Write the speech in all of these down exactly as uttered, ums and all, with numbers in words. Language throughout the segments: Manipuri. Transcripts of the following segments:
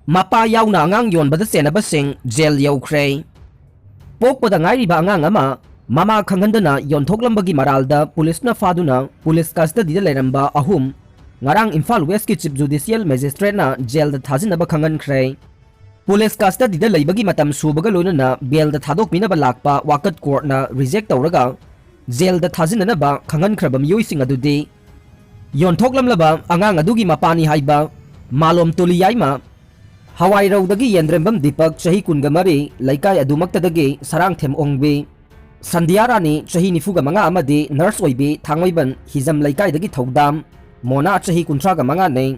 ꯃꯄꯥ ꯌꯥꯎꯅ ꯑꯉꯥꯡ ꯌꯣꯟꯕꯗ ꯆꯦꯟꯅꯕꯁꯤꯡ ꯖꯦꯜ ꯌꯧꯈ꯭ꯔꯦ꯫ ꯄꯣꯛꯄꯗ ꯉꯥꯏꯔꯤꯕ ꯑꯉꯥꯡ ꯑꯃ ꯃꯃꯥ ꯈꯪꯍꯟꯗꯅ ꯌꯣꯟꯊꯣꯛꯂꯝꯕꯒꯤ ꯃꯔꯥꯜꯗ ꯄꯨꯂꯤꯁꯅ ꯐꯥꯗꯨꯅ ꯄꯨꯂꯤꯁ ꯀꯁꯇꯗꯤꯗ ꯂꯩꯔꯝꯕ ꯑꯍꯨꯝ ꯉꯔꯥꯡ ꯏꯝꯐꯥꯜ ꯋꯦꯁꯀꯤ ꯆꯤꯐ ꯖꯨꯗꯤꯁꯤꯌꯦꯜ ꯃꯦꯖꯤꯁꯇ꯭ꯔꯦꯠꯅ ꯖꯦꯜꯗ ꯊꯥꯖꯤꯟꯅꯕ ꯈꯪꯍꯟꯈ꯭ꯔꯦ꯫ ꯄꯨꯂꯤꯁ ꯀꯁꯇꯗꯤꯗ ꯂꯩꯕꯒꯤ ꯃꯇꯝ ꯁꯨꯕꯒ ꯂꯣꯏꯅꯅ ꯕꯦꯜꯗ ꯊꯥꯗꯣꯛꯄꯤꯅꯕ ꯂꯥꯛꯄ ꯋꯥꯀꯠ ꯀꯣꯔꯠꯅ ꯔꯤꯖꯦꯛ ꯇꯧꯔꯒ ꯖꯦꯜꯗ ꯊꯥꯖꯤꯟꯅꯅꯕ ꯈꯪꯍꯟꯈ꯭ꯔꯕ ꯃꯤꯑꯣꯏꯁꯤꯡ ꯑꯗꯨꯗꯤ ꯌꯣꯟꯊꯣꯛꯂꯝꯂꯕ ꯑꯉꯥꯡ ꯑꯗꯨꯒꯤ ꯃꯄꯥꯅꯤ ꯍꯥꯏꯕ ꯃꯥꯂꯣꯝ ꯇꯣꯂꯤꯌꯥꯏꯃ, ꯍꯋꯥꯏꯔꯧꯗꯒꯤ ꯌꯦꯟꯗ꯭ꯔꯦꯝꯕꯝ ꯗꯤꯄꯛ, ꯆꯍꯤ ꯀꯨꯟꯒ ꯃꯔꯤ, ꯂꯩꯀꯥꯏ ꯑꯗꯨꯃꯛꯇꯗꯒꯤ ꯁꯔꯥꯡꯊꯦꯝ ꯑꯣꯡꯕꯤ, ꯁꯟꯙꯤꯌꯥ ꯔꯥꯅꯤ, ꯆꯍꯤ ꯅꯤꯐꯨꯒ ꯃꯉꯥ ꯑꯃꯗꯤ ꯅꯔꯁ ꯑꯣꯏꯕꯤ ꯊꯥꯡꯃꯩꯕꯟ ꯍꯤꯖꯝ ꯂꯩꯀꯥꯏꯗꯒꯤ ꯊꯧꯗꯥꯝ ꯃꯣꯅꯥ, ꯆꯍꯤ ꯀꯨꯟꯊ꯭ꯔꯥꯒ ꯃꯉꯥꯅꯤ꯫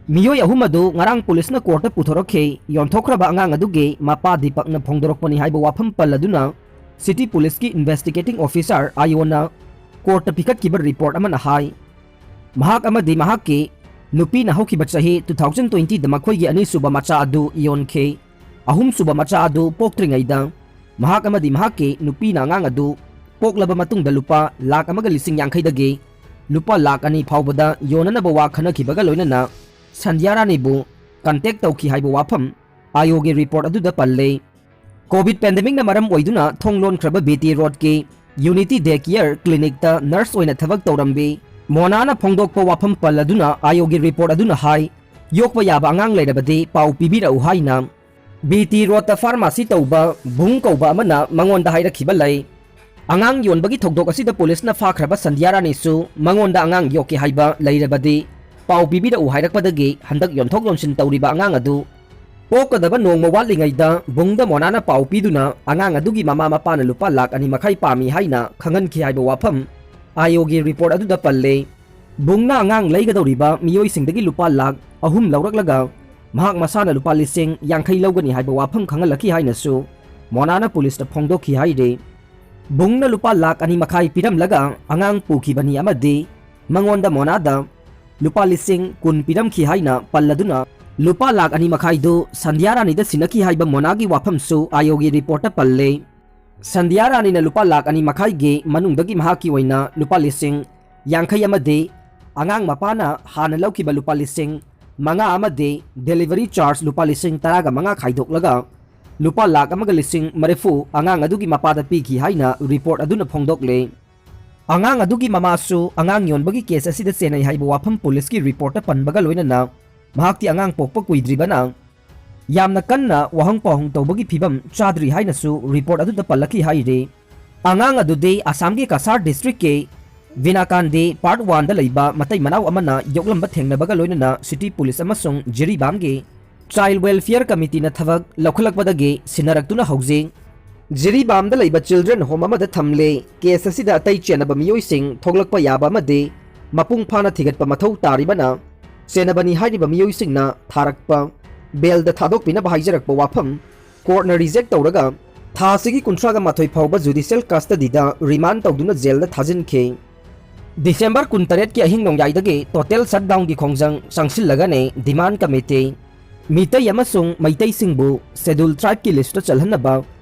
ꯃꯤꯑꯣꯏ ꯑꯍꯨꯝ ꯑꯗꯨ ꯉꯔꯥꯡ ꯄꯨꯂꯤꯁꯅ ꯀꯣꯔꯠꯇ ꯄꯨꯊꯣꯔꯛꯈꯤ꯫ ꯌꯣꯟꯊꯣꯛꯈ꯭ꯔꯕ ꯑꯉꯥꯡ ꯑꯗꯨꯒꯤ ꯃꯄꯥ ꯗꯤꯄꯛꯅ ꯐꯣꯡꯗꯣꯔꯛꯄꯅꯤ ꯍꯥꯏꯕ ꯋꯥꯐꯝ ꯄꯜꯂꯗꯨꯅ ꯁꯤꯇꯤ ꯄꯨꯂꯤꯁꯀꯤ ꯏꯟꯚꯦꯁꯇꯤꯒꯦꯇꯤꯡ ꯑꯣꯐꯤꯁꯥꯔ ꯑꯥꯏꯑꯣꯅ ꯀꯣꯔꯠꯇ ꯄꯤꯈꯠꯈꯤꯕ ꯔꯤꯄꯣꯔꯠ ꯑꯃꯅ ꯍꯥꯏ, ꯃꯍꯥꯛ ꯑꯃꯗꯤ ꯃꯍꯥꯛꯀꯤ ꯅꯨꯄꯤꯅ ꯍꯧꯈꯤꯕ ꯆꯍꯤ two thousand twenty ꯗ ꯃꯈꯣꯏꯒꯤ ꯑꯅꯤꯁꯨꯕ ꯃꯆꯥ ꯑꯗꯨ ꯌꯣꯟꯈꯤ꯫ ꯑꯍꯨꯝꯁꯨꯕ ꯃꯆꯥ ꯑꯗꯨ ꯄꯣꯛꯇ꯭ꯔꯤꯉꯩꯗ ꯃꯍꯥꯛ ꯑꯃꯗꯤ ꯃꯍꯥꯛꯀꯤ ꯅꯨꯄꯤꯅ ꯑꯉꯥꯡ ꯑꯗꯨ ꯄꯣꯛꯂꯕ ꯃꯇꯨꯡꯗ ꯂꯨꯄꯥ ꯂꯥꯈ ꯑꯃꯒ ꯂꯤꯁꯤꯡ ꯌꯥꯡꯈꯩꯗꯒꯤ ꯂꯨꯄꯥ ꯂꯥꯈ ꯑꯅꯤ ꯐꯥꯎꯕꯗ ꯌꯣꯟꯅꯅꯕ ꯋꯥ ꯈꯟꯅꯈꯤꯕꯒ ꯂꯣꯏꯅꯅ ꯁꯟꯙ꯭ꯌꯥ ꯔꯥꯅꯤꯕꯨ ꯀꯟꯇꯦꯛ ꯇꯧꯈꯤ ꯍꯥꯏꯕ ꯋꯥꯐꯝ ꯑꯥꯏꯑꯣꯒꯤ ꯔꯤꯄꯣꯔꯠ ꯑꯗꯨꯗ ꯄꯜꯂꯤ꯫ ꯀꯣꯚꯤꯗ ꯄꯦꯟꯗꯦꯃꯤꯛꯅ ꯃꯔꯝ ꯑꯣꯏꯗꯨꯅ ꯊꯣꯡ ꯂꯣꯟꯈ꯭ꯔꯕ ꯕꯤ ꯇꯤ ꯔꯣꯗꯀꯤ ꯌꯨꯅꯤꯇꯤ ꯗꯦ ꯀꯤꯌꯔ ꯀ꯭ꯂꯤꯅꯤꯛꯇ ꯅꯔꯁ ꯑꯣꯏꯅ ꯊꯕꯛ ꯇꯧꯔꯝꯕꯤ ꯃꯣꯅꯥꯅ ꯐꯣꯡꯗꯣꯛꯄ ꯋꯥꯐꯝ ꯄꯜꯂꯗꯨꯅ ꯑꯥꯏꯑꯣꯒꯤ ꯔꯤꯄꯣꯔꯠ ꯑꯗꯨꯅ ꯍꯥꯏ, ꯌꯣꯛꯄ ꯌꯥꯕ ꯑꯉꯥꯡ ꯂꯩꯔꯕꯗꯤ ꯄꯥꯎ ꯄꯤꯕꯤꯔꯛꯎ ꯍꯥꯏꯅ ꯕꯤ ꯇꯤ ꯔꯣꯗꯇ ꯐꯥꯔꯃꯥꯁꯤ ꯇꯧꯕ ꯚꯨꯡ ꯀꯧꯕ ꯑꯃꯅ ꯃꯉꯣꯟꯗ ꯍꯥꯏꯔꯛꯈꯤꯕ ꯂꯩ꯫ ꯑꯉꯥꯡ ꯌꯣꯟꯕꯒꯤ ꯊꯧꯗꯣꯛ ꯑꯁꯤꯗ ꯄꯨꯂꯤꯁꯅ ꯐꯥꯈ꯭ꯔꯕ ꯁꯟꯙ꯭ꯌꯥ ꯔꯥꯅꯤꯁꯨ ꯃꯉꯣꯟꯗ ꯑꯉꯥꯡ ꯌꯣꯛꯀꯦ ꯍꯥꯏꯕ ꯂꯩꯔꯕꯗꯤ ꯄꯥꯎ ꯄꯤꯕꯤꯔꯛꯎ ꯍꯥꯏꯔꯛꯄꯗꯒꯤ ꯍꯟꯗꯛ ꯌꯣꯟꯊꯣꯛ ꯌꯣꯟꯁꯤꯟ ꯇꯧꯔꯤꯕ ꯑꯉꯥꯡ ꯑꯗꯨ ꯄꯣꯛꯀꯗꯕ ꯅꯣꯡꯃ ꯋꯥꯠꯂꯤꯉꯩꯗ ꯚꯨꯡꯗ ꯃꯣꯅꯥꯅ ꯄꯥꯎ ꯄꯤꯗꯨꯅ ꯑꯉꯥꯡ ꯑꯗꯨꯒꯤ ꯃꯃꯥ ꯃꯄꯥꯅ ꯂꯨꯄꯥ ꯂꯥꯈ ꯑꯅꯤ ꯃꯈꯥꯏ ꯄꯥꯝꯃꯤ ꯍꯥꯏꯅ ꯈꯪꯍꯟꯈꯤ ꯍꯥꯏꯕ ꯋꯥꯐꯝ ꯑꯥꯏꯑꯣꯒꯤ ꯔꯤꯄꯣꯔꯠ ꯑꯗꯨꯗ ꯄꯜꯂꯦ꯫ ꯚꯨꯡꯅ ꯑꯉꯥꯡ ꯂꯩꯒꯗꯧꯔꯤꯕ ꯃꯤꯑꯣꯏꯁꯤꯡꯗꯒꯤ ꯂꯨꯄꯥ ꯂꯥꯈ ꯑꯍꯨꯝ ꯂꯧꯔꯛꯂꯒ ꯃꯍꯥꯛ ꯃꯁꯥꯅ ꯂꯨꯄꯥ ꯂꯤꯁꯤꯡ ꯌꯥꯡꯈꯩ ꯂꯧꯒꯅꯤ ꯍꯥꯏꯕ ꯋꯥꯐꯝ ꯈꯪꯍꯜꯂꯛꯈꯤ ꯍꯥꯏꯅꯁꯨ ꯃꯣꯅꯥꯅ ꯄꯨꯂꯤꯁꯇ ꯐꯣꯡꯗꯣꯛꯈꯤ ꯍꯥꯏꯔꯤ꯫ ꯚꯨꯡꯅ ꯂꯨꯄꯥ ꯂꯥꯈ ꯑꯅꯤ ꯃꯈꯥꯏ ꯄꯤꯔꯝꯂꯒ ꯑꯉꯥꯡ ꯄꯨꯈꯤꯕꯅꯤ ꯑꯃꯗꯤ ꯃꯉꯣꯟꯗ ꯃꯣꯅꯥꯗ ꯂꯨꯄꯥ ꯂꯤꯁꯤꯡ ꯀꯨꯟ ꯄꯤꯔꯝꯈꯤ ꯍꯥꯏꯅ ꯄꯜꯂꯗꯨꯅ ꯂꯨꯄꯥ ꯂꯥꯈ ꯑꯅꯤ ꯃꯈꯥꯏꯗꯨ ꯁꯟꯙ꯭ꯌꯥ ꯔꯥꯅꯤꯗ ꯁꯤꯟꯅꯈꯤ ꯍꯥꯏꯕ ꯃꯣꯅꯥꯒꯤ ꯋꯥꯐꯝꯁꯨ ꯑꯥꯏꯑꯣꯒꯤ ꯔꯤꯄꯣꯔꯠꯇ ꯄꯜꯂꯦ꯫ ꯁꯟꯙ꯭ꯌꯥ ꯔꯥꯅꯤꯅ ꯂꯨꯄꯥ ꯂꯥꯈ ꯑꯅꯤ ꯃꯈꯥꯏꯒꯤ ꯃꯅꯨꯡꯗꯒꯤ ꯃꯍꯥꯛꯀꯤ ꯑꯣꯏꯅ ꯂꯨꯄꯥ ꯂꯤꯁꯤꯡ ꯌꯥꯡꯈꯩ ꯑꯃꯗꯤ ꯑꯉꯥꯡ ꯃꯄꯥꯅ ꯍꯥꯟꯅ ꯂꯧꯈꯤꯕ ꯂꯨꯄꯥ ꯂꯤꯁꯤꯡ ꯃꯉꯥ ꯑꯃꯗꯤ delivery charge ꯂꯨꯄꯥ ꯂꯤꯁꯤꯡ ꯇꯔꯥꯒ ꯃꯉꯥ ꯈꯥꯏꯗꯣꯛꯂꯒ ꯂꯨꯄꯥ ꯂꯥꯈ ꯑꯃꯒ ꯂꯤꯁꯤꯡ ꯃꯔꯤꯐꯨ ꯑꯉꯥꯡ ꯑꯗꯨꯒꯤ ꯃꯄꯥꯗ ꯄꯤꯈꯤ ꯍꯥꯏꯅ report ꯑꯗꯨꯅ ꯐꯣꯡꯗꯣꯛꯂꯦ꯫ ꯑꯉꯥꯡ ꯑꯗꯨꯒꯤ ꯃꯃꯥꯁꯨ ꯑꯉꯥꯡ ꯌꯣꯟꯕꯒꯤ case ꯑꯁꯤꯗ ꯆꯦꯟꯅꯩ ꯍꯥꯏꯕ ꯋꯥꯐꯝ ꯄꯨꯂꯤꯁꯀꯤ reportꯇ ꯄꯟꯕꯒ ꯂꯣꯏꯅꯅ ꯃꯍꯥꯛꯇꯤ ꯑꯉꯥꯡ ꯄꯣꯛꯄ ꯀꯨꯏꯗ꯭ꯔꯤꯕꯅ ꯌꯥꯝꯅ ꯀꯟꯅ ꯋꯥꯍꯪ ꯄꯥꯎꯍꯪ ꯇꯧꯕꯒꯤ ꯐꯤꯕꯝ ꯆꯥꯗ꯭ꯔꯤ ꯍꯥꯏꯅꯁꯨ report ꯑꯗꯨꯗ ꯄꯜꯂꯛꯈꯤ ꯍꯥꯏꯔꯤ꯫ ꯑꯉꯥꯡ ꯑꯗꯨꯗꯤ ꯑꯁꯥꯝꯒꯤ ꯀꯁꯥꯔ districtꯀꯤ ꯕꯤꯅꯥꯀꯥꯟꯗꯤ part oneꯗ ꯂꯩꯕ ꯃꯇꯩ ꯃꯅꯥꯎ ꯑꯃꯅ ꯌꯣꯛꯂꯝꯕ ꯊꯦꯡꯅꯕꯒ ꯂꯣꯏꯅꯅ city police ꯑꯃꯁꯨꯡ ꯖꯤꯔꯤꯕꯥꯝꯒꯤ child welfare committeeꯅ ꯊꯕꯛ ꯂꯧꯈꯠꯂꯛꯄꯗꯒꯤ ꯁꯤꯟꯅꯔꯛꯇꯨꯅ ꯍꯧꯖꯤꯛ ꯖꯤꯔꯤꯕꯥꯝꯗ ꯂꯩꯕ children home ꯑꯃꯗ ꯊꯝꯂꯦ꯫ Case ꯑꯁꯤꯗ ꯑꯇꯩ ꯆꯦꯟꯅꯕ ꯃꯤꯑꯣꯏꯁꯤꯡ ꯊꯣꯛꯂꯛꯄ ꯌꯥꯕ ꯑꯃꯗꯤ ꯃꯄꯨꯡ ꯐꯥꯅ ꯊꯤꯒꯠꯄ ꯃꯊꯧ ꯇꯥꯔꯤꯕꯅ ꯆꯦꯟꯅꯕꯅꯤ ꯍꯥꯏꯔꯤꯕ ꯃꯤꯑꯣꯏꯁꯤꯡꯅ ꯊꯥꯔꯛꯄ bailꯗ ꯊꯥꯗꯣꯛꯄꯤꯅꯕ ꯍꯥꯏꯖꯔꯛꯄ ꯋꯥꯐꯝ courtꯅ reject ꯇꯧꯔꯒ ꯊꯥ ꯑꯁꯤꯒꯤ ꯀꯨꯟꯊ꯭ꯔꯥꯒ ꯃꯥꯊꯣꯏ ꯐꯥꯎꯕ judicial custodyꯗ remand ꯇꯧꯗꯨꯅ jailꯗ ꯊꯥꯖꯤꯟꯈꯤ꯫ December ꯀꯨꯟꯇꯔꯦꯠꯀꯤ ꯑꯍꯤꯡ ꯅꯣꯡꯌꯥꯏꯗꯒꯤ total shutdownꯒꯤ ꯈꯣꯡꯖꯪ ꯆꯪꯁꯤꯜꯂꯒꯅꯤ demand committee꯫ ꯃꯤꯇꯩ ꯑꯃꯁꯨꯡ ꯃꯩꯇꯩꯁꯤꯡꯕꯨ schedule tribeꯀꯤ listꯇ ꯆꯜꯍꯟꯅꯕ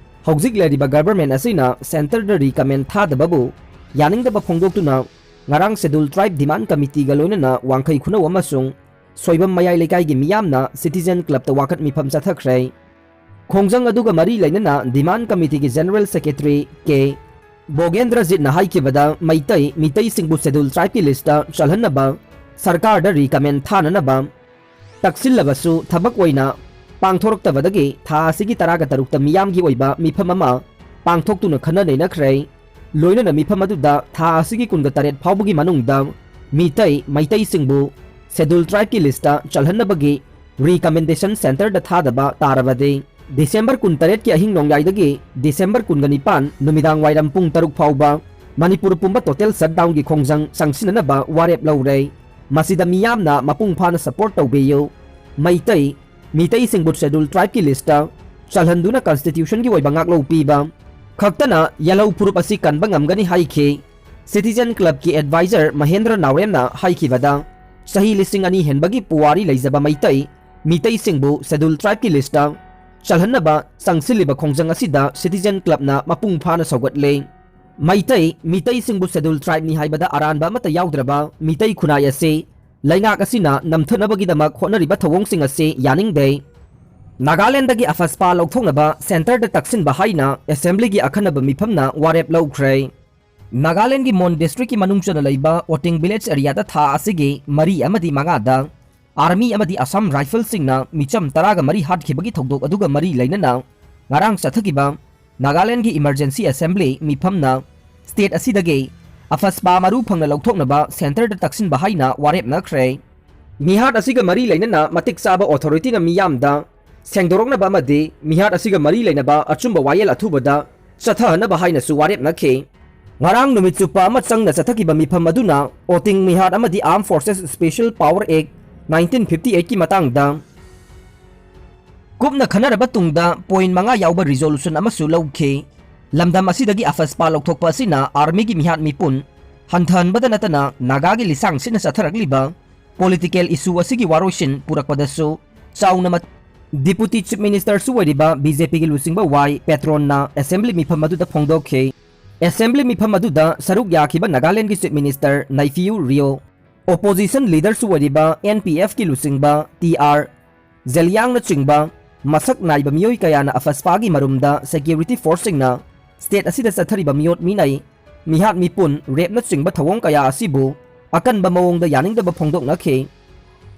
ꯍꯧꯖꯤꯛ ꯂꯩꯔꯤꯕ government ꯑꯁꯤꯅ centreꯗ recommend ꯊꯥꯗꯕꯕꯨ ꯌꯥꯅꯤꯡꯗꯕ ꯐꯣꯡꯗꯣꯛꯇꯨꯅ ꯉꯔꯥꯡ schedule tribe demand committeeꯒ ꯂꯣꯏꯅꯅ ꯋꯥꯡꯈꯩ ꯈꯨꯅꯧ ꯑꯃꯁꯨꯡ ꯁꯣꯏꯕꯝ ꯃꯌꯥꯏ ꯂꯩꯀꯥꯏꯒꯤ ꯃꯤꯌꯥꯝꯅ citizen clubꯇ ꯋꯥꯀꯠ ꯃꯤꯐꯝ ꯆꯠꯊꯈ꯭ꯔꯦ꯫ ꯈꯣꯡꯖꯪ ꯑꯗꯨꯒ ꯃꯔꯤ ꯂꯩꯅꯅ demand committeeꯒꯤ general secretary ꯀꯦ ꯕꯣꯒꯦꯟꯗ꯭ꯔꯖꯤꯠꯅ ꯍꯥꯏꯈꯤꯕꯗ ꯃꯩꯇꯩ ꯃꯤꯇꯩꯁꯤꯡꯕꯨ schedule tribeꯀꯤ listꯇ ꯆꯜꯍꯟꯅꯕ ꯁꯔꯀꯥꯔꯗ recommend ꯊꯥꯅꯅꯕ ꯇꯛꯁꯤꯜꯂꯕꯁꯨ ꯊꯕꯛ ꯑꯣꯏꯅ ꯄꯥꯡꯊꯣꯔꯛꯇꯕꯗꯒꯤ ꯊꯥ ꯑꯁꯤꯒꯤ ꯇꯔꯥꯒ ꯇꯔꯨꯛꯇ ꯃꯤꯌꯥꯝꯒꯤ ꯑꯣꯏꯕ ꯃꯤꯐꯝ ꯑꯃ ꯄꯥꯡꯊꯣꯛꯇꯨꯅ ꯈꯟꯅ ꯅꯩꯅꯈ꯭ꯔꯦ꯫ ꯂꯣꯏꯅꯅ ꯃꯤꯐꯝ ꯑꯗꯨꯗ ꯊꯥ ꯑꯁꯤꯒꯤ ꯀꯨꯟꯒ ꯇꯔꯦꯠ ꯐꯥꯎꯕꯒꯤ ꯃꯅꯨꯡꯗ ꯃꯤꯇꯩ ꯃꯩꯇꯩꯁꯤꯡꯕꯨ schedule tribeꯀꯤ listꯇ ꯆꯜꯍꯟꯅꯕꯒꯤ recommendation centreꯗ ꯊꯥꯗꯕ ꯇꯥꯔꯕꯗꯤ December ꯀꯨꯟꯇꯔꯦꯠꯀꯤ ꯑꯍꯤꯡ ꯅꯣꯡꯌꯥꯏꯗꯒꯤ December ꯀꯨꯟꯒ ꯅꯤꯄꯥꯟ ꯅꯨꯃꯤꯗꯥꯡ ꯋꯥꯏꯔꯝ ꯄꯨꯡ ꯇꯔꯨꯛ ꯐꯥꯎꯕ ꯃꯅꯤꯄꯨꯔ ꯄꯨꯝꯕ total shutdownꯒꯤ ꯈꯣꯡꯖꯪ ꯆꯪꯁꯤꯟꯅꯅꯕ ꯋꯥꯔꯦꯞ ꯂꯧꯔꯦ꯫ ꯃꯁꯤꯗ ꯃꯤꯌꯥꯝꯅ ꯃꯄꯨꯡ ꯐꯥꯅ support ꯇꯧꯕꯤꯌꯨ꯫ ꯃꯩꯇꯩ ꯃꯤꯇꯩꯁꯤꯡꯕꯨ schedule tribeꯀꯤ listꯇ ꯆꯜꯍꯟꯗꯨꯅ constitutionꯒꯤ ꯑꯣꯏꯕ ꯉꯥꯛꯂꯧ ꯄꯤꯕ ꯈꯛꯇꯅ ꯌꯥꯜꯍꯧ ꯐꯨꯔꯨꯞ ꯑꯁꯤ ꯀꯟꯕ ꯉꯝꯒꯅꯤ ꯍꯥꯏꯈꯤ꯫ Citizen Clubꯀꯤ advisor ꯃꯍꯦꯟꯗ꯭ꯔ ꯅꯥꯎꯔꯦꯝꯅ ꯍꯥꯏꯈꯤꯕꯗ, ꯆꯍꯤ ꯂꯤꯁꯤꯡ ꯑꯅꯤ ꯍꯦꯟꯕꯒꯤ ꯄꯨꯋꯥꯔꯤ ꯂꯩꯖꯕ ꯃꯩꯇꯩ ꯃꯤꯇꯩꯁꯤꯡꯕꯨ schedule tribeꯀꯤ listꯇ ꯆꯜꯍꯟꯅꯕ ꯆꯪꯁꯤꯜꯂꯤꯕ ꯈꯣꯡꯖꯪ ꯑꯁꯤꯗ Citizen Clubꯅ ꯃꯄꯨꯡ ꯐꯥꯅ ꯁꯧꯒꯠꯂꯦ꯫ ꯃꯩꯇꯩ ꯃꯤꯇꯩꯁꯤꯡꯕꯨ schedule tribeꯅꯤ ꯍꯥꯏꯕꯗ ꯑꯔꯥꯟꯕ ꯑꯃꯠꯇ ꯌꯥꯎꯗ꯭ꯔꯕ ꯃꯤꯇꯩ ꯈꯨꯟꯅꯥꯏ ꯑꯁꯤ ꯂꯩꯉꯥꯛ ꯑꯁꯤꯅ ꯅꯝꯊꯅꯕꯒꯤꯗꯃꯛ ꯍꯣꯠꯅꯔꯤꯕ ꯊꯧꯑꯣꯡꯁꯤꯡ ꯑꯁꯤ ꯌꯥꯅꯤꯡꯗꯦ꯫ ꯅꯥꯒꯥꯂꯦꯟꯗꯒꯤ ꯑꯐꯁꯄꯥ ꯂꯧꯊꯣꯛꯅꯕ ꯁꯦꯟꯇꯔꯗ ꯇꯛꯁꯤꯟꯕ ꯍꯥꯏꯅ ꯑꯦꯁꯦꯝꯕ꯭ꯂꯤꯒꯤ ꯑꯈꯟꯅꯕ ꯃꯤꯐꯝꯅ ꯋꯥꯔꯦꯞ ꯂꯧꯈ꯭ꯔꯦ꯫ ꯅꯥꯒꯥꯂꯦꯟꯒꯤ ꯃꯣꯟ ꯗꯤꯁꯇ꯭ꯔꯤꯛꯀꯤ ꯃꯅꯨꯡ ꯆꯟꯅ ꯂꯩꯕ ꯑꯣꯇꯤꯡ ꯚꯤꯂꯦꯖ ꯑꯦꯔꯤꯌꯥꯗ ꯊꯥ ꯑꯁꯤꯒꯤ ꯃꯔꯤ ꯑꯃꯗꯤ ꯃꯉꯥꯗ ꯑꯥꯔꯃꯤ ꯑꯃꯗꯤ ꯑꯁꯥꯝ ꯔꯥꯏꯐꯜꯁꯤꯡꯅ ꯃꯤꯆꯝ ꯇꯔꯥꯒ ꯃꯔꯤ ꯍꯥꯠꯈꯤꯕꯒꯤ ꯊꯧꯗꯣꯛ ꯑꯗꯨꯒ ꯃꯔꯤ ꯂꯩꯅꯅ ꯉꯔꯥꯡ ꯆꯠꯊꯈꯤꯕ ꯅꯥꯒꯥꯂꯦꯟꯒꯤ ꯏꯃꯔꯖꯦꯟꯁꯤ ꯑꯦꯁꯦꯝꯕ꯭ꯂꯤ ꯃꯤꯐꯝꯅ ꯁ꯭ꯇꯦꯠ ꯑꯁꯤꯗꯒꯤ ꯑꯐꯁꯄꯥ ꯃꯔꯨ ꯐꯪꯅ ꯂꯧꯊꯣꯛꯅꯕ ꯁꯦꯟꯇꯔꯗ ꯇꯛꯁꯤꯟꯕ ꯍꯥꯏꯅ ꯋꯥꯔꯦꯞꯅꯈ꯭ꯔꯦ꯫ ꯃꯤꯍꯥꯠ ꯑꯁꯤꯒ ꯃꯔꯤ ꯂꯩꯅꯅ ꯃꯇꯤꯛ ꯆꯥꯕ ꯑꯣꯊꯣꯔꯤꯇꯤꯅ ꯃꯤꯌꯥꯝꯗ ꯁꯦꯡꯗꯣꯔꯛꯅꯕ ꯑꯃꯗꯤ ꯃꯤꯍꯥꯠ ꯑꯁꯤꯒ ꯃꯔꯤ ꯂꯩꯅꯕ ꯑꯆꯨꯝꯕ ꯋꯥꯌꯦꯜ ꯑꯊꯨꯕꯗ ꯆꯠꯊꯍꯟꯅꯕ ꯍꯥꯏꯅꯁꯨ ꯋꯥꯔꯦꯞꯅꯈꯤ꯫ ꯉꯔꯥꯡ ꯅꯨꯃꯤꯠ ꯆꯨꯞꯄ ꯑꯃ ꯆꯪꯅ ꯆꯠꯊꯈꯤꯕ ꯃꯤꯐꯝ ꯑꯗꯨꯅ ꯑꯣꯇꯤꯡ ꯃꯤꯍꯥꯠ ꯑꯃꯗꯤ Armed Forces Special Power Act nineteen fifty eight ꯀꯤ ꯃꯇꯥꯡꯗ ꯀꯨꯞꯅ ꯈꯟꯅꯔꯕ ꯇꯨꯡꯗ ꯄꯣꯏꯟ ꯃꯉꯥ ꯌꯥꯎꯕ ꯔꯤꯖꯣꯂꯨꯁꯟ ꯑꯃꯁꯨ ꯂꯧꯈꯤ꯫ ꯂꯝꯗꯝ ꯑꯁꯤꯗꯒꯤ ꯑꯐꯁꯄꯥ ꯂꯧꯊꯣꯛꯄ ꯑꯁꯤꯅ ꯑꯥꯔꯃꯤꯒꯤ ꯃꯤꯍꯥꯠ ꯃꯤꯄꯨꯟ ꯍꯟꯊꯍꯟꯕꯗ ꯅꯠꯇꯅ ꯅꯥꯒꯥꯒꯤ ꯂꯤꯁꯥꯡ ꯁꯤꯠꯅ ꯆꯠꯊꯔꯛꯂꯤꯕ ꯄꯣꯂꯤꯇꯤꯀꯦꯜ ꯏꯁꯨ ꯑꯁꯤꯒꯤ ꯋꯥꯔꯣꯏꯁꯤꯟ ꯄꯨꯔꯛꯄꯗꯁꯨ ꯆꯥꯎꯅ ꯃꯠ-, ꯗꯤꯄꯨꯇꯤ ꯆꯤꯐ ꯃꯤꯅꯤꯁꯇꯔꯁꯨ ꯑꯣꯏꯔꯤꯕ ꯕꯤ ꯖꯦ ꯄꯤꯒꯤ ꯂꯨꯆꯤꯡꯕ ꯋꯥꯏ ꯄꯦꯇ꯭ꯔꯣꯟꯅ ꯑꯦꯁꯦꯝꯕ꯭ꯂꯤ ꯃꯤꯐꯝ ꯑꯗꯨꯗ ꯐꯣꯡꯗꯣꯛꯈꯤ꯫ ꯑꯦꯁꯦꯝꯕ꯭ꯂꯤ ꯃꯤꯐꯝ ꯑꯗꯨꯗ ꯁꯔꯨꯛ ꯌꯥꯈꯤꯕ ꯅꯥꯒꯥꯂꯦꯟꯗꯒꯤ chief minister Neiphiu Rio, opposition ꯂꯤꯗꯔꯁꯨ ꯑꯣꯏꯔꯤꯕ ꯑꯦꯟ ꯄꯤ ꯑꯦꯐꯀꯤ ꯂꯨꯆꯤꯡꯕ ꯇꯤ ꯑꯥꯔ ꯖꯦꯂꯤꯌꯥꯡꯅꯆꯤꯡꯕ ꯃꯁꯛ ꯅꯥꯏꯕ ꯃꯤꯑꯣꯏ ꯀꯌꯥꯅ ꯑꯐꯁꯄꯥꯒꯤ ꯃꯔꯨꯝꯗ ꯁꯦꯀ꯭ꯌꯨꯔꯤꯇꯤ ꯐꯣꯔꯁꯁꯤꯡꯅ ꯁ꯭ꯇꯦꯠ ꯑꯁꯤꯗ ꯆꯠꯊꯔꯤꯕ ꯃꯤꯑꯣꯠ ꯃꯤꯅꯩ, ꯃꯤꯍꯥꯠ ꯃꯤꯄꯨꯟ, ꯔꯦꯞꯅꯆꯤꯡꯕ ꯊꯧꯑꯣꯡ ꯀꯌꯥ ꯑꯁꯤꯕꯨ ꯑꯀꯟꯕ ꯃꯑꯣꯡꯗ ꯌꯥꯅꯤꯡꯗꯕ ꯐꯣꯡꯗꯣꯛꯅꯈꯤ꯫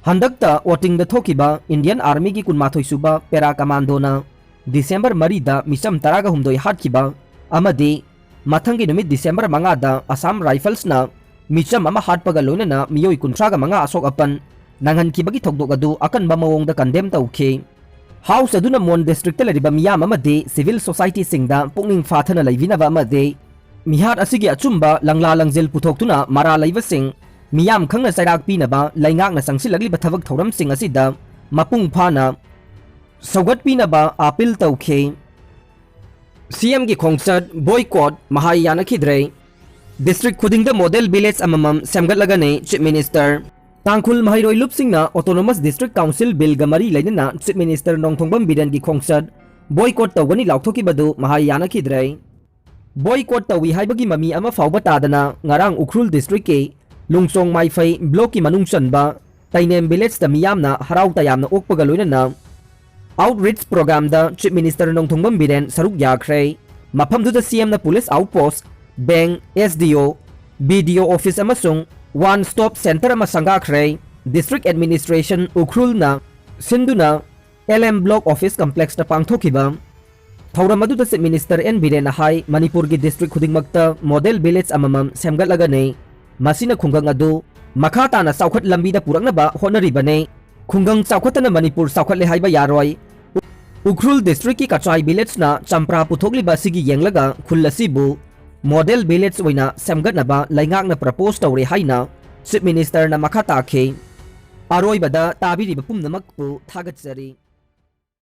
ꯍꯟꯗꯛꯇ ꯑꯣꯇꯤꯡꯗ ꯊꯣꯛꯈꯤꯕ ꯏꯟꯗꯤꯌꯟ ꯑꯥꯔꯃꯤꯒꯤ ꯀꯨꯟꯃꯥꯊꯣꯏ ꯁꯨꯕ ꯄꯦꯔꯥ ꯀꯃꯥꯟꯗꯣꯅ ꯗꯤꯁꯦꯝꯕꯔ ꯃꯔꯤꯗ ꯃꯤꯆꯝ ꯇꯔꯥꯒ ꯍꯨꯝꯗꯣꯏ ꯍꯥꯠꯈꯤꯕ ꯑꯃꯗꯤ ꯃꯊꯪꯒꯤ ꯅꯨꯃꯤꯠ ꯗꯤꯁꯦꯝꯕꯔ ꯃꯉꯥꯗ ꯑꯁꯥꯝ ꯔꯥꯏꯐꯜꯁꯅ ꯃꯤꯆꯝ ꯑꯃ ꯍꯥꯠꯄꯒ ꯂꯣꯏꯅꯅ ꯃꯤꯑꯣꯏ ꯀꯨꯟꯊ꯭ꯔꯥꯒ ꯃꯉꯥ ꯑꯁꯣꯛ ꯑꯄꯟ ꯅꯪꯍꯟꯈꯤꯕꯒꯤ ꯊꯧꯗꯣꯛ ꯑꯗꯨ ꯑꯀꯟꯕ ꯃꯑꯣꯡꯗ ꯀꯟꯗꯦꯝ ꯇꯧꯈꯤ꯫ ꯍꯥꯎꯁ ꯑꯗꯨꯅ ꯃꯣꯟ ꯗꯤꯁꯇ꯭ꯔꯤꯛꯇ ꯂꯩꯔꯤꯕ ꯃꯤꯌꯥꯝ ꯑꯃꯗꯤ ꯁꯤꯚꯤꯜ ꯁꯣꯁꯥꯏꯇꯤꯁꯤꯡꯗ ꯄꯨꯛꯅꯤꯡ ꯐꯥꯊꯅ ꯂꯩꯕꯤꯅꯕ ꯑꯃꯗꯤ ꯃꯤꯍꯥꯠ ꯑꯁꯤꯒꯤ ꯑꯆꯨꯝꯕ ꯂꯪꯂꯥ ꯂꯪꯖꯦꯜ ꯄꯨꯊꯣꯛꯇꯨꯅ ꯃꯔꯥꯜ ꯂꯩꯕꯁꯤꯡ ꯃꯤꯌꯥꯝ ꯈꯪꯅ ꯆꯩꯔꯥꯛ ꯄꯤꯅꯕ ꯂꯩꯉꯥꯛꯅ ꯆꯪꯁꯤꯜꯂꯛꯂꯤꯕ ꯊꯕꯛ ꯊꯧꯔꯝꯁꯤꯡ ꯑꯁꯤꯗ ꯃꯄꯨꯡ ꯐꯥꯅ ꯁꯧꯒꯠꯄꯤꯅꯕ ꯑꯥꯄꯤꯜ ꯇꯧꯈꯤ꯫ ꯁꯤ ꯑꯦꯝꯒꯤ ꯈꯣꯡꯆꯠ ꯕꯣꯏꯀꯣꯠ ꯃꯍꯥꯏ ꯌꯥꯅꯈꯤꯗ꯭ꯔꯦ꯫ ꯗꯤꯁꯇ꯭ꯔꯤꯛ ꯈꯨꯗꯤꯡꯗ ꯃꯣꯗꯦꯜ ꯚꯤꯂꯦꯖ ꯑꯃꯃꯝ ꯁꯦꯝꯒꯠꯂꯒꯅꯤ ꯆꯤꯐ ꯃꯤꯅꯤꯁꯇꯔ꯫ ꯇꯥꯡꯈꯨꯜ ꯃꯍꯩꯔꯣꯏ ꯂꯨꯞꯁꯤꯡꯅ ꯑꯣꯇꯣꯅꯣꯃꯁ ꯗꯤꯁꯇ꯭ꯔꯤꯛ ꯀꯥꯎꯟꯁꯤꯜ ꯕꯤꯜꯒ ꯃꯔꯤ ꯂꯩꯅꯅ ꯆꯤꯐ ꯃꯤꯅꯤꯁꯇꯔ ꯅꯣꯡꯊꯣꯡꯕꯝ ꯕꯤꯔꯦꯟꯒꯤ ꯈꯣꯡꯆꯠ ꯕꯣꯏꯀꯣꯠ ꯇꯧꯒꯅꯤ ꯂꯥꯎꯊꯣꯛꯈꯤꯕꯗꯨ ꯃꯍꯥꯏ ꯌꯥꯅꯈꯤꯗ꯭ꯔꯦ꯫ ꯕꯣꯏꯀꯣꯠ ꯇꯧꯏ ꯍꯥꯏꯕꯒꯤ ꯃꯃꯤ ꯑꯃ ꯐꯥꯎꯕ ꯇꯥꯗꯅ ꯉꯔꯥꯡ ꯎꯈ꯭ꯔꯨꯜ ꯗꯤꯁꯇ꯭ꯔꯤꯛꯀꯤ ꯂꯣꯡꯆꯣꯡ ꯃꯥꯏꯐꯩ blockꯀꯤ ꯃꯅꯨꯡ ꯆꯟꯕ ꯇꯩꯅꯦꯝ villageꯇ ꯃꯤꯌꯥꯝꯅ ꯍꯔꯥꯎ ꯇꯌꯥꯝꯅ ꯑꯣꯛꯄꯒ ꯂꯣꯏꯅꯅ outreach programꯗ Chief Minister Nongthombam Biren ꯁꯔꯨꯛ ꯌꯥꯈ꯭ꯔꯦ꯫ ꯃꯐꯝꯗꯨꯗ CMꯅ police outpost, bank, SDO, BDO office ꯑꯃꯁꯨꯡ one stop center ꯑꯃ ꯁꯪꯒꯥꯈ꯭ꯔꯦ꯫ District Administration ꯎꯈ꯭ꯔꯨꯜꯅ ꯁꯤꯟꯗꯨꯅ LM Block Office Complexꯇ ꯄꯥꯡꯊꯣꯛꯈꯤꯕ ꯊꯧꯔꯝ ꯑꯗꯨꯗ Chief Minister ꯑꯦꯟ ꯕꯤꯔꯦꯟꯅ ꯍꯥꯏ, ꯃꯅꯤꯄꯨꯔꯒꯤ district ꯈꯨꯗꯤꯡꯃꯛꯇ model village ꯑꯃꯃꯝ ꯁꯦꯝꯒꯠꯂꯒꯅꯤ꯫ ꯃꯁꯤꯅ ꯈꯨꯡꯒꯪ ꯑꯗꯨ ꯃꯈꯥ ꯇꯥꯅ ꯆꯥꯎꯈꯠ ꯂꯝꯕꯤꯗ ꯄꯨꯔꯛꯅꯕ ꯍꯣꯠꯅꯔꯤꯕꯅꯤ꯫ ꯈꯨꯡꯒꯪ ꯆꯥꯎꯈꯠꯇꯅ ꯃꯅꯤꯄꯨꯔ ꯆꯥꯎꯈꯠꯂꯦ ꯍꯥꯏꯕ ꯌꯥꯔꯣꯏ꯫ ꯎꯈ꯭ꯔꯨꯜ districtꯀꯤ ꯀꯆꯥꯏ villageꯅ ꯆꯝꯄ꯭ꯔꯥ ꯄꯨꯊꯣꯛꯂꯤꯕ ꯑꯁꯤꯒꯤ ꯌꯦꯡꯂꯒ ꯈꯨꯜ ꯑꯁꯤꯕꯨ model village ꯑꯣꯏꯅ ꯁꯦꯝꯒꯠꯅꯕ ꯂꯩꯉꯥꯛꯅ propose ꯇꯧꯔꯦ ꯍꯥꯏꯅ Chief Ministerꯅ ꯃꯈꯥ ꯇꯥꯈꯤ꯫ ꯑꯔꯣꯏꯕꯗ ꯇꯥꯕꯤꯔꯤꯕ ꯄꯨꯝꯅꯃꯛꯄꯨ ꯊꯥꯒꯠꯆꯔꯤ꯫